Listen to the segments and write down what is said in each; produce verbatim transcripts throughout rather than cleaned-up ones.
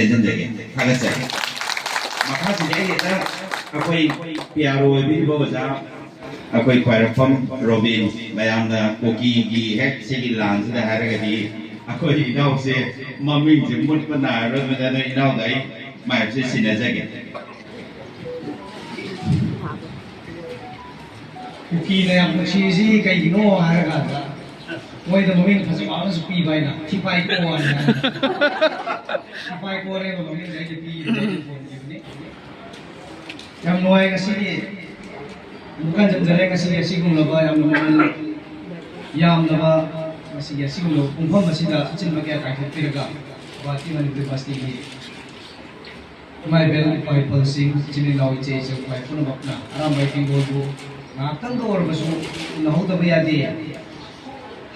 ꯍꯦꯟꯖꯤꯟꯖꯒꯦ, ꯊꯥꯒꯠꯆꯔꯤ꯫ ꯃꯈꯥꯁꯤꯗ ꯑꯩ ꯍꯦꯛꯇ ꯑꯩꯈꯣꯏ ꯄꯤ ꯑꯥꯔ ꯑꯣ ꯑꯣꯏꯕꯤꯔꯤꯕ ꯑꯣꯖꯥ ꯑꯩꯈꯣꯏ ꯈ꯭ꯋꯥꯏꯔꯥꯛꯄꯝ ꯔꯣꯕꯤꯟ, ꯃꯌꯥꯝꯅ ꯀꯨꯀꯤꯒꯤ ꯍꯦꯛ ꯁꯤꯒꯤ ꯂꯥꯟꯁꯤꯗ ꯍꯥꯏꯔꯒꯗꯤ ꯑꯩꯈꯣꯏ ꯏꯅꯥꯎꯁꯦ ꯃꯃꯤꯡꯁꯦ ꯃꯨꯠꯄ ꯅꯥꯏꯔꯔꯣꯏ, ꯃꯗꯨꯅ ꯏꯅꯥꯎꯗ ꯑꯩ ꯃꯥꯏꯞꯁꯦ ꯁꯤꯟꯅꯖꯒꯦ꯫ ꯀꯨꯀꯤꯅ ꯌꯥꯝ ꯅꯨꯡꯁꯤꯔꯤꯁꯤ ꯀꯩꯒꯤꯅꯣ ꯍꯥꯏꯔꯀꯥꯟꯗ, ꯃꯣꯏꯗ ꯃꯃꯤꯡ ꯐꯖꯕ ꯑꯃꯁꯨ ꯄꯤꯕ ꯍꯥꯏꯅ, ꯊꯤꯄꯥꯏ ꯀꯣ ꯍꯥꯏꯅ꯫ ꯊꯤꯄꯥꯏ ꯀꯣ ꯍꯥꯏꯕ ꯃꯃꯤꯡꯗ ꯑꯩꯅ ꯄꯤꯕꯅꯤ, ꯑꯩꯅ ꯊꯣꯟꯈꯤꯕꯅꯤ꯫ ꯌꯥꯝ ꯅꯨꯡꯉꯥꯏ ꯉꯁꯤꯒꯤ, ꯑꯃꯨꯛ ꯍꯟꯖꯤꯟꯖꯔꯦ ꯉꯁꯤꯒꯤ ꯑꯁꯤꯒꯨꯝꯂꯕ ꯌꯥꯝꯅ ꯃꯃꯜ ꯌꯥꯝꯂꯕ, ꯉꯁꯤꯒꯤ ꯑꯁꯤꯒꯨꯝꯂꯕ ꯄꯨꯡꯐꯝ ꯑꯁꯤꯗ ꯑꯆꯤꯟꯕ ꯀꯌꯥ ꯀꯥꯏꯊꯣꯛꯄꯤꯔꯒ ꯒꯨꯋꯥꯍꯥꯇꯤ ꯃꯅꯤꯄꯨꯔ ꯌꯨꯅꯤꯚꯔꯁꯤꯇꯤꯒꯤ ꯏꯃꯥ ꯏꯕꯦꯜ, ꯏꯄꯥ ꯏꯄꯨꯁꯤꯡ, ꯏꯆꯤꯟ ꯏꯅꯥꯎ, ꯏꯆꯦ ꯏꯆꯜ, ꯏꯄꯥ ꯄꯨꯝꯅꯃꯛꯅ ꯑꯔꯥꯝꯕꯥꯏ ꯇꯦꯡꯒꯣꯜꯕꯨ ꯉꯥꯏꯍꯥꯛꯇꯪꯗ ꯑꯣꯏꯔꯕꯁꯨ ꯎꯅꯍꯧꯗꯕ ꯌꯥꯗꯦ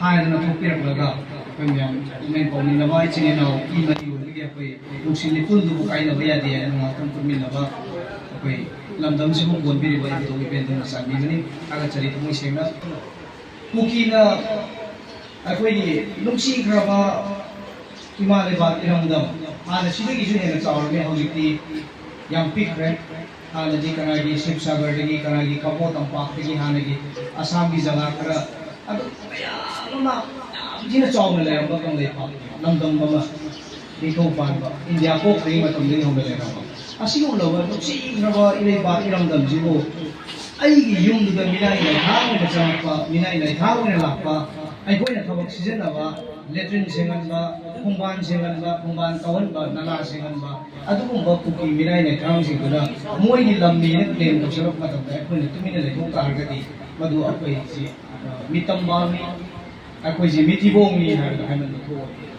ꯍꯥꯏꯗꯅ ꯊꯣꯛꯄꯤꯔꯛꯂꯒ, ꯑꯩꯈꯣꯏ ꯃꯌꯥꯝ ꯄꯨꯛꯅꯤꯡ ꯄꯥꯎꯃꯤꯟꯅꯕ ꯏꯆꯤꯟ ꯏꯅꯥꯎ ꯏ ꯃꯔꯤ ꯑꯣꯏꯕꯒꯤ ꯑꯩꯈꯣꯏ ꯅꯨꯡꯁꯤ ꯂꯩꯄꯨꯟꯗꯨꯕꯨ ꯀꯥꯏꯅꯕ ꯌꯥꯗꯦ ꯍꯥꯏꯅ ꯉꯥꯏꯍꯥꯛꯇꯪ ꯄꯨꯟꯃꯤꯟꯅꯕ ꯑꯩꯈꯣꯏ ꯂꯝꯗꯝꯁꯤꯕꯨ ꯀꯣꯟꯕꯤꯔꯤꯕ ꯏꯕꯨꯙꯧ ꯏꯕꯦꯟꯗꯧꯅ ꯆꯥꯟꯕꯤꯕꯅꯤ꯫ ꯊꯥꯒꯠꯆꯔꯤ ꯊꯃꯣꯏ ꯁꯦꯡꯅ꯫ ꯀꯨꯀꯤꯅ ꯑꯩꯈꯣꯏꯒꯤ ꯅꯨꯡꯁꯤꯈ꯭ꯔꯕ ꯏꯃꯥ ꯂꯩꯕꯥꯛ ꯏꯔꯝꯗꯝ ꯍꯥꯟꯅ ꯁꯤꯗꯒꯤꯁꯨ ꯍꯦꯟꯅ ꯆꯥꯎꯔꯝꯃꯤ, ꯍꯧꯖꯤꯛꯇꯤ ꯌꯥꯝ ꯄꯤꯛꯈ꯭ꯔꯦ꯫ ꯍꯥꯟꯅꯗꯤ ꯀꯅꯥꯒꯤ ꯁꯤꯕꯁꯥꯒꯔꯗꯒꯤ, ꯀꯅꯥꯒꯤ ꯀꯕꯣ ꯇꯝꯄꯥꯛꯇꯒꯤ, ꯍꯥꯟꯅꯒꯤ ꯑꯁꯥꯝꯒꯤ ꯖꯒꯥ ꯈꯔ, ꯑꯗꯨ ꯃꯌꯥꯝ ꯑꯃ ꯌꯥꯝ ꯊꯤꯅ ꯆꯥꯎꯅ ꯂꯩꯔꯝꯕ ꯀꯪꯂꯩꯄꯥꯛ ꯂꯝꯗꯝ ꯑꯃ, ꯅꯤꯡꯊꯧ ꯄꯥꯟꯕ ꯏꯟꯗꯤꯌꯥ ꯄꯣꯛꯇ꯭ꯔꯤꯉꯩ ꯃꯇꯝꯗꯒꯤ ꯍꯧꯅ ꯂꯩꯔꯝꯕ ꯑꯁꯤꯒꯨꯝꯂꯕ ꯅꯨꯡꯁꯤꯈ꯭ꯔꯕ ꯏꯔꯩꯕꯥꯛ ꯏꯔꯝꯗꯝꯁꯤꯕꯨ ꯑꯩꯒꯤ ꯌꯨꯝꯗꯨꯗ ꯃꯤꯅꯥꯏ ꯂꯩꯊꯥꯡ ꯑꯣꯏꯅ ꯆꯪꯉꯛꯄ, ꯃꯤꯅꯥꯏ ꯂꯩꯊꯥꯡ ꯑꯣꯏꯅ ꯂꯥꯛꯄ, ꯑꯩꯈꯣꯏꯅ ꯊꯕꯛ ꯁꯤꯖꯤꯟꯅꯕ, ꯂꯦꯇ꯭ꯔꯤꯟ ꯁꯦꯡꯍꯟꯕ, ꯈꯣꯡꯕꯥꯟ ꯁꯦꯡꯍꯟꯕ, ꯈꯣꯡꯕꯥꯟ ꯇꯧꯍꯟꯕ, ꯅꯂꯥ ꯁꯦꯡꯍꯟꯕ, ꯑꯗꯨꯒꯨꯝꯕ ꯀꯨꯀꯤ ꯃꯤꯅꯥꯏ ꯂꯩꯊꯥꯡꯁꯤꯡꯗꯨꯅ ꯃꯣꯏꯒꯤ ꯂꯝꯅꯦꯅ ꯀ꯭ꯂꯦꯝ ꯇꯧꯁꯜꯂꯛꯄ ꯃꯇꯝꯗ ꯑꯩꯈꯣꯏꯅ ꯇꯨꯃꯤꯟꯅ ꯂꯩꯊꯣꯛ ꯇꯥꯔꯒꯗꯤ ꯃꯗꯨ ꯑꯩꯈꯣꯏꯁꯤ, ꯑ, ꯃꯤꯇꯝꯕꯥꯡꯅꯤ, ꯑꯩꯈꯣꯏꯁꯤ ꯃꯤꯊꯤꯕꯣꯡꯅꯤ ꯍꯥꯏꯕꯗꯣ ꯍꯥꯏꯃꯟꯕ ꯊꯣꯛꯑꯣꯏ꯫